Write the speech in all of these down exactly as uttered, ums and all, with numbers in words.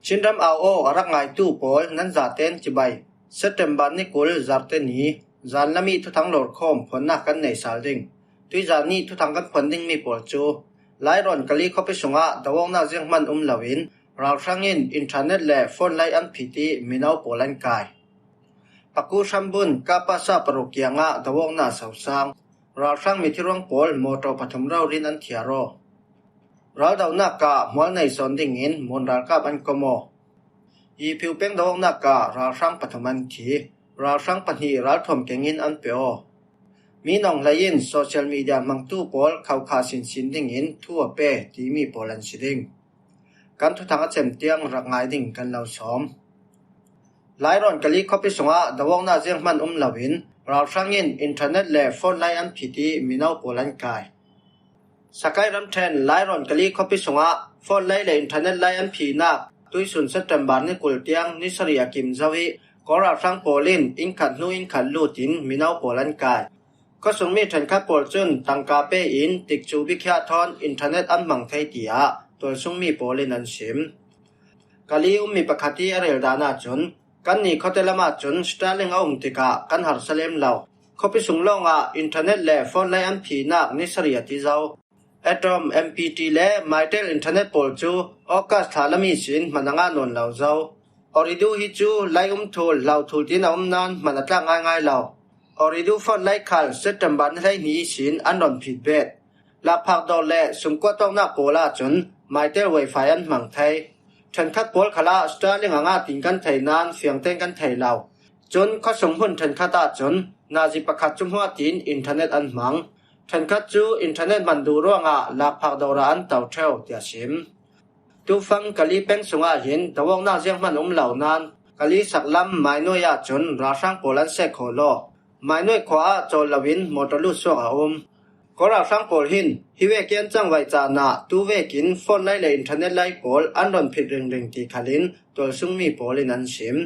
Chinram au aw a rak ngaitu pawl nan zaten cibai. September ni kul Zarte ni, zan lami thuthang lawrkhawm phuannak kan nei sal ding. Tuizan ni thuthang kan phuan dingmi pawl cu Lairawn Kali khuapi sungah dawawknak zianghman um loin ralhrang in internet le phone lai an phit i mino pawl an kai. Paku hrambun Kapasa paruk kiangah dawawknak sosang. Ralhrang mithiruang pawl mawtaw pathum rori in an thiar aw. Raldohnak ah hmual nei sawn dingin mun ralkap an kom aw. Iphiu peng dawawknak ah ralhrang pathum an thi. Ralhrang pahnih ralthuam kengin an pe aw. Mi nong hlei in social media hmangtu pawl khaukhah sinsin dingin thu a pe timi pawl an si ding. Kan thuthang a cem tiang rak ngai ding kan lo sawm. Lairawn Kali khuapi sungah dawawknak zianghman um loin ralhrang in internet le phone lai an phit i mino pawl an kai. Sakai ramṭhen Lairawn Kali khuapi sungah phone lai le internet lai an phinak tuisun September ni kul tiang ni sarih a kim zo i Kawl ralhrang pawl in inn khat hnu inn khat lut in mino pawl an kai. Khuasungmi ṭhenkhat pawl cun tangka pe in tikcu biakhiah thawn internet an hmang thei tiah tualsungmi pawl in an sim. Kali ummi pakhat i a rel dan ahcun, kannih khuate lam ahcun Starlink a um tikah kan harsa lem lo. Khuapi sung lawngah internet le phone lai an phinak ni sarih a ti zo. Atom, M P T le Mytel internet pawl cu August thla lam ihsin hman a ngah nawn lo zo. Oridu hi cu lai um thul, hlau thul tiin a um nain hman a tlak ngaingai lo. Oridu phone lai khal September ni hleihnih ihsin an rawn phit bet. Lakphak dawr le sumkuat tawknak pawl ahcun Mytel Wi-Fi an hmang thei. Ṭhenkhat pawl khalah Starlink a ngah tiin kan thei nain fiangtein kan thei lo. Cun khuasung hmun ṭhenkhat ahcun nazi pakhat cu hmuah tiin internet an hmang. Ṭhenkhat cu internet hman duh ruangah lakphak dawr ah an to ṭheu, tiah sim. Tufang Kali peng sungah hin dawawknak zianghman um lo nain Kali saklam Mainoi ahcun ralhrang pawl an seh khawh law, Mainoi khua ah cawl loin mawtaw lut suak a um. Kawl ralhrang pawl hin hi vekin an cangvai caan ah tu vekin phone lai le internet lai pawl an rawn phit ringring ti khalin tualsungmi pawl in an sim.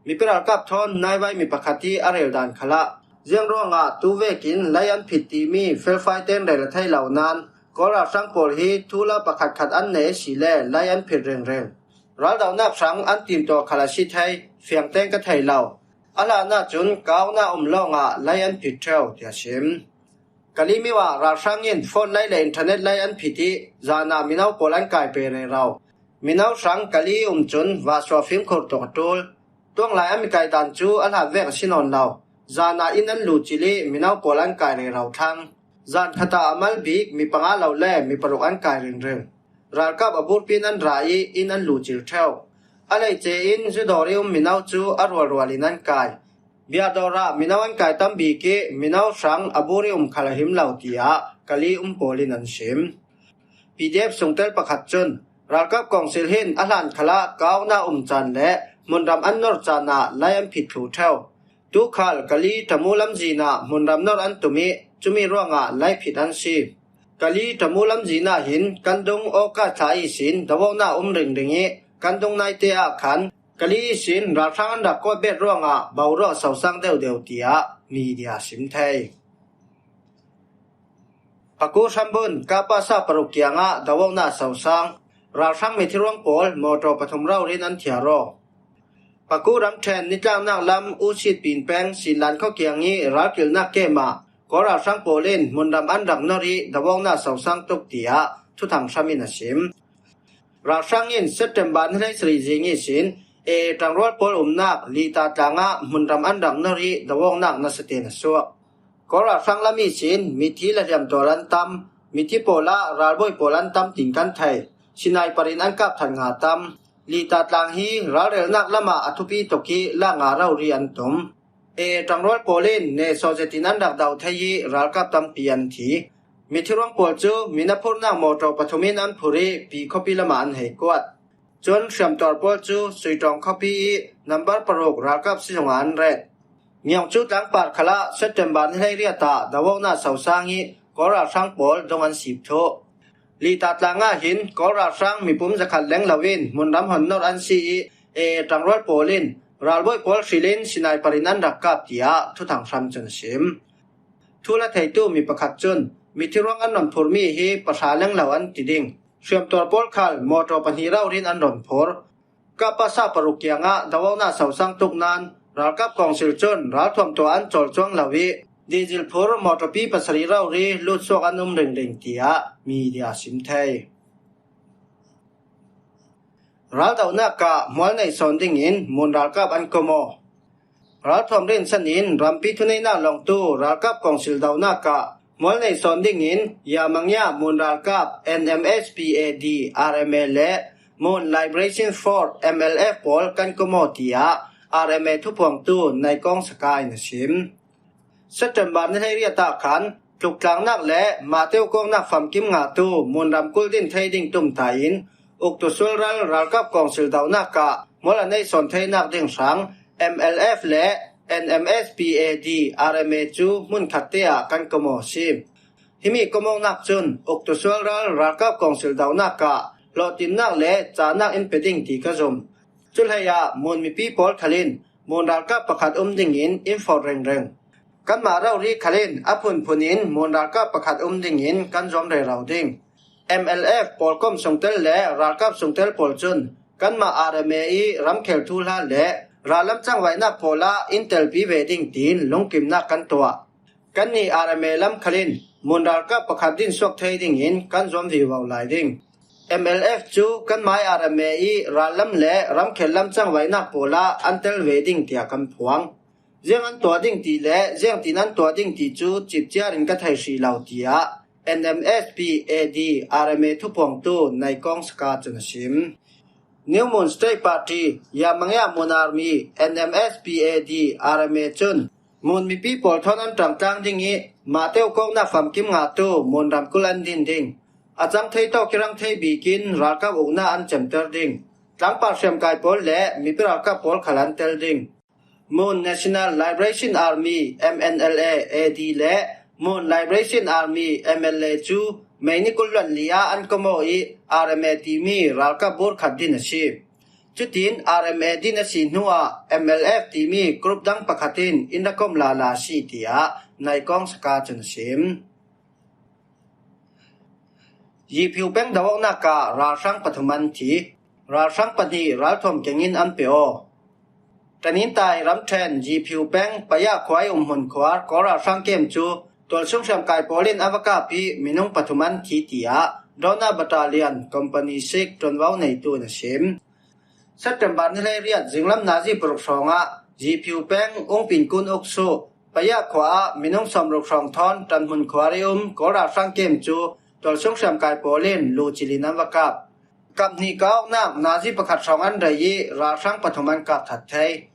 Mipi ralkap thawn naivaimi pakhat i a rel dan khalah ziang ruangah tu vekin lai an phit timi felfai ten rel a thei lo nain Kawl ralhrang pawl hi thu la pakhatkhat an nei asile lai an phit ringring. Raldohnak hrang an timtuah khal a si thei, fiangtein ka thei lo. A hlan ahcun kauna um lawngah lai an phit ṭheu, tiah sim. Kali mio ah ralhrang in phone lai le internet lai an phit i zan ah mino pawl an kai pe rero. Mino hrang Kali um cun vahsuah fimkhur tuk a ṭul. Tuanglai an mi kai dan cu a hlat vek a si nawn lo. Zan ah inn an luh cil i mino pawl an kai rero thlang. Zan khat ah a mal bik mi panga lo le mi paruk an kai ringring. Ralkap a burpi in an ra i inn an luh cil ṭheu. A leice in zu dawr i um mino cu a rualrual in an kai. Bia dawr ah mino an kai tam bik i mino hrang a bur i um khal a him lo, tiah Kali um pawl in an sim. P D F sungtel pakhat cun ralkap kawngsil hin a hlan khalah kauna um caan le hmunram an nor caan ah lai an phit thluh ṭheu. Tu khal Kali Tamu lamzin ah hmunram nor an tum i cumi ruangah lai phit an si. Kali Tamu lamzin ah hin kan dung August thla ihsin dawawknak um ringring i kan dung naite ah khan Kali ihsin ralhrang an rak kawt bet ruangah boruak sosang deuhdeuh, tiah media sim thei. Paku hrambun Kapasa paruk kiangah dawawknak sosang. Ralhrang mithiruang pawl mawtaw pathum rori in an thiar aw. Paku ramṭhen nitlaknak lam Usit Pin peng Sinlan khua kiang i ralkilhnak kem ah Kawl ralhrang pawl in hmunram an rak nor i dawawknak sosang tuk, tiah thuthang hram in a sim. Ralhrang in September ni hleisarih zing ihsin A A ṭangrual pawl umnak Lita tlang ah hmunram an rak nor i dawawknak nasa tein a suak. Kawl ralhrang lam ihsin mithi la hliamtuar an tam, mithi pawl ah ralbawi pawl an tam tiin kan thei. Sinai parin an kap that nga tam. Lita tlang hi ralrelnak lam ah a thupi tuk i lak nga rori an tum. A A ṭangrual pawl in nehsawh zetin an rak do thei i ralkap tampi an thi. Mithiruang pawl cu mi na phurnak mawtaw pathum in an phur i Pi khuapi lam ah an hei kuat. Cun hriamtuar pawl cu Suitawng khuapi i nambar paruk ralkap sizung ah an ret. Ngiangcu tlangpar khalah September ni hleiriat ah dawawknak sosang i Kawl ralhrang pawl dong an sip thluh. Lita tlang ah hin Kawl ralhrang mipum zakhat leng lo in hmunram hon nor an si i A A ṭangrual pawl in ralbawi pawl hril in Sinai parin an rak kap, tiah thuthang hram cun a sim. Thu la theitu mi pakhat cun mithiruang an rawn phurmi hi pahra leng lo an ti ding. Hriamtuar pawl khal mawtaw pahnih rori in an rawn phur. Kapasa paruk kiangah doawkna sosang tuknan ralkap kawngsil cun ralthuam tua an cawl cuang lo ih, dizil phur mawtawpi pasarih rori lutsuak an um ringring, tiah media sim thei. Raldohnak ah hmual nei sawn dingin Mun ralkap an komaw. Ralthuam rinsan in rampi thuneihnak lawngtu ralkap kawngsil dohnak ah hmual nei sawn dingin Yamangia Mun ralkap N M S P A D R M A le Mun Liberation Force M L F pawl kan komaw, tiah R M A thuphuangtu Naikawng Saka in a sim. September ni hleiriat ah khan tluktlangnak le Mateo kawknak famkim ngahtu Mun ramkulh din thei ding tumtah in uktu sualral ralkap kawngsil dohnak ah hmual a nei sawn theinak ding hrang M L F le N M S P A D R M A cu hmunkhatte ah kan komaw a si. Himi komawknak cun uktu sualral ralkap kawngsil dohnak ah hlawhtinnak le cahnak in pe ding ti ka zumh. Cuhleiah Mun mipi pawl khal in Mun ralkap pakhat um dingin in forh ringring. Kanmah rori khal in a phunphun in Mun ralkap pakhat um dingin kan zuam rero ding. M L F pawlkom sungtel le ralkap sungtel pawl cun kanmah R M A ih ramkhel thuhla le rallam cangvaihnak pawl ah in telpi ve ding tiin lungkimnak kan tuah. Kannih R M A lam khal in Mun ralkap pakhat din suak thei dingin kan zuam vivo lai ding. M L F cu kanmah R M A ih rallam le ramkhel lam cangvaihnak pawl ah an tel ve ding tiah kan phuang. Ziang an tuah ding ti le ziangtin an tuah ding ti cu cipciar in ka thei hrih lo, tiah N M S P A D R M A thuphuangtu Naikawng Saka cun a sim. New Mun State Party, Yamangia Mun Army, N M S P A D R M A cun Mun mipi pawl thawn an ṭangtlang ding ih Mateo kawknak famkim ngahtu Mun ramkulh an din ding. A cang thei tawk ih rang thei bikin ralkap uknak an cemter ding. Tlangpar hriamkai pawl le mipi ralkap pawl khal an tel ding. Mun National Liberation Army, M N L A A D le Mun Liberation Army, M L A cu May ni kul luan li ah an komaw ih R M A timi ralkap bur khat din a si. Cutin R M A din a si hnuah M L F timi group dang pakhat in in ra kom lala a si, tiah Naikawng Saka cun a sim. Yiphiu peng doawknak ah ralhrang pathum an thi. Ralhrang pahnih ralthuam kengin an pe aw. Tanintai ramṭhen Yiphiu peng Paya khua ih umhmun khuar Kawl ralhrang kem cu tualsung hriamkai pawl in a va kap ih minung pathum an thi, tiah Dawna Battalion Company six ṭuanvo neitu in a sim. September ni hleiriat zinglam nazi paruk hrawngah Yiphiu peng Ungpin Kun Uksu Paya khua ah minung sawmruk hrawng thawn ṭanhmun khuar ih um Kawl ralhrang kem cu tualsung hriamkai pawl in lu cil in an va kap. Kap hnih kah awknak nazi pakhat hrawng an rei ih ralhrang pathum an kap that thei.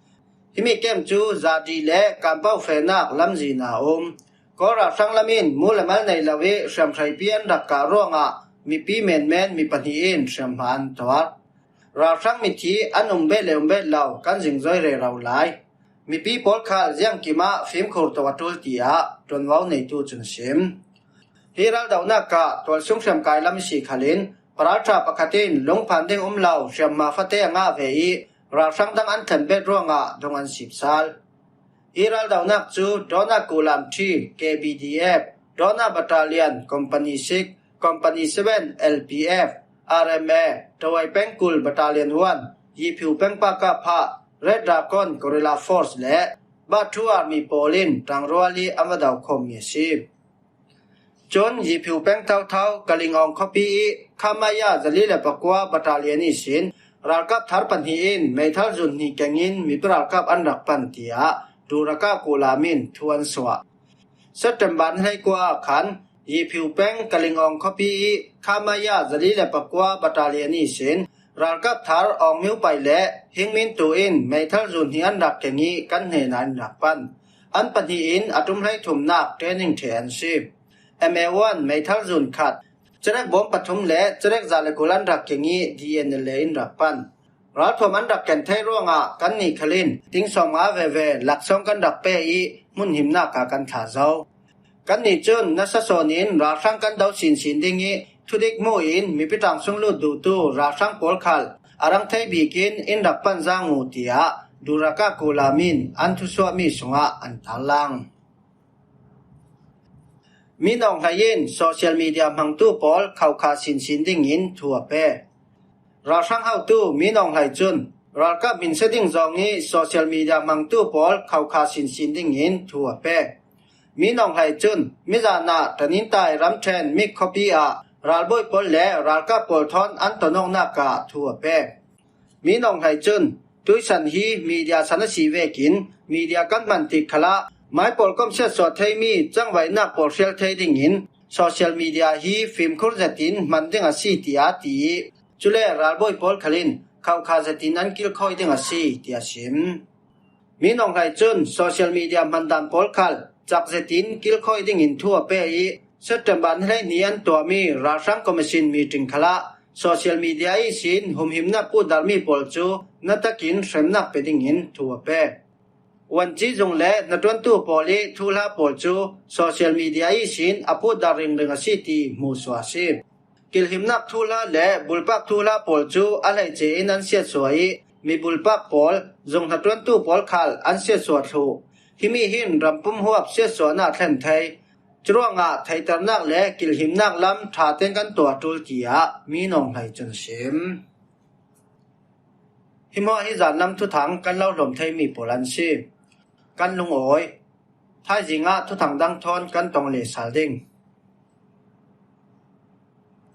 Himi kem cu Zadi le Kanpau fehnak lamzin ah a um. Kawl ralhrang lam in mu le mal nei lo ih hriamhreipi an rak kah ruangah mipi menmen mi pahnih in hriamhma an tuar. Ralhrang mithi an um bet le um bet lo kan zingzoi rero lai. Mipi pawl khal ziangkim ah fimkhur tuk a ṭul, tiah ṭuanvo neitu cun a sim. Hi raldohnak ah tualsung hriamkai lam ih si khal in paralṭha pakhat in lungphan ding um lo hriamhma fate a ngah ve ih ralhrang dang an thlen bet ruangah dung an sip sal. Hi raldohnak cu Dawna Kulam ṭhi K B D F, Dawna Battalion Company six, Company seven L P F, R M A, Tawai pengkul Battalion one, Yiphiu pengpa kap phah Red Dragon Guerrilla Force le Bathu Army pawl in ṭangrual ih an va dokhawmmi a si. Cun Yiphiu peng thotho Kalingawng khuapi ih Khamaya zali le pakua Battalion ihsin ralkap thar pahnih in meithal zun hnih kengin mipi ralkap an rak pan, tiah Duraka Kulam in thu an suah. September ni hleikua ah khan Yiphiu peng Kalingawng khuapi ih Khamaya zali le pakua Battalion ihsin ralkap thar Awng Miu Pai le Hing Min Tu in meithal zun hnih an rak keng ih kan hnenah an rak pan. An pahnih in a ṭum hleithumnak training ṭheh an si. M A one meithal zun khat, cerek bawm pathum le cerek za le kul an rak keng ih D N L A in rak pan. Ralthuam an rak ken thei ruangah kannih khal in ting sawmnga veve laksawng kan rak pe ih hmunhimnak ah kan thlah zo. Kannih cun nasa sawn in ralhrang kan do sinsin ding ih thudik hmu in mipi ṭangsung lut duhtu ralhrang pawl khal a rang thei bikin in rak pan zang uh, tiah Duraka Kulam in an thusuahmi sungah an tarlang. Min Aung Hlaing in social media hmangtu pawl khauhkha sinsin dingin thu a pe. Ralhrang hotu Min Aung Hlaing cun ralkap hmin sia ding zawng ih social media hmangtu pawl khokha sinsin dingin thu a pek. Min Aung Hlaing cun mizan ah Tanintai ramṭhen Mik khuapi ah ralbawi pawl le ralkap pawl thawn an tonawknak ah thu a pek. Min Aung Hlaing cun tuisan hi media san a si vekin media kan hman tik khalah mai pawlkom siatsuah theimi cangvaihnak pawl hrial thei dingin social media hi fimkhur zetin hman ding a si, tiah ti ih cule ralbawi pawl khal in khokha zetin an kilkhawi ding a si, tiah sim. Min Aung Hlaing cun social media hmandan pawl khal cak zetin kilkhawi dingin thu a pek ih, September ni hleihnih an tuahmi ralhrang commission meeting khalah social media ihsin humhimnak putdarmi pawl cu natakin hremnak pe dingin thu a pek. Vuanci zung le hnaṭuantu pawl ih thuhla pawl cu social media ihsin a putdar ringring a si ti hmuhsuah a si. Kilhimnak thuhla le bulpak thuhla pawl cu a hleice in an siatsuah ih, mi bulpak pawl, zung hnaṭuantu pawl khal an siatsuah thluh. Himi hin rampum huap siatsuahnak thlen thei. Curuangah theiternak le kilhimnak lam ṭha tein kan tuah ṭul, tiah Min Aung Hlaing cun a sim. Hi hmuah hi zanlam thuthang kan lo hlawm theimi pawl an si. Kan lungawi. Thaizing ah thuthang dang thawn kan tong leh sal ding.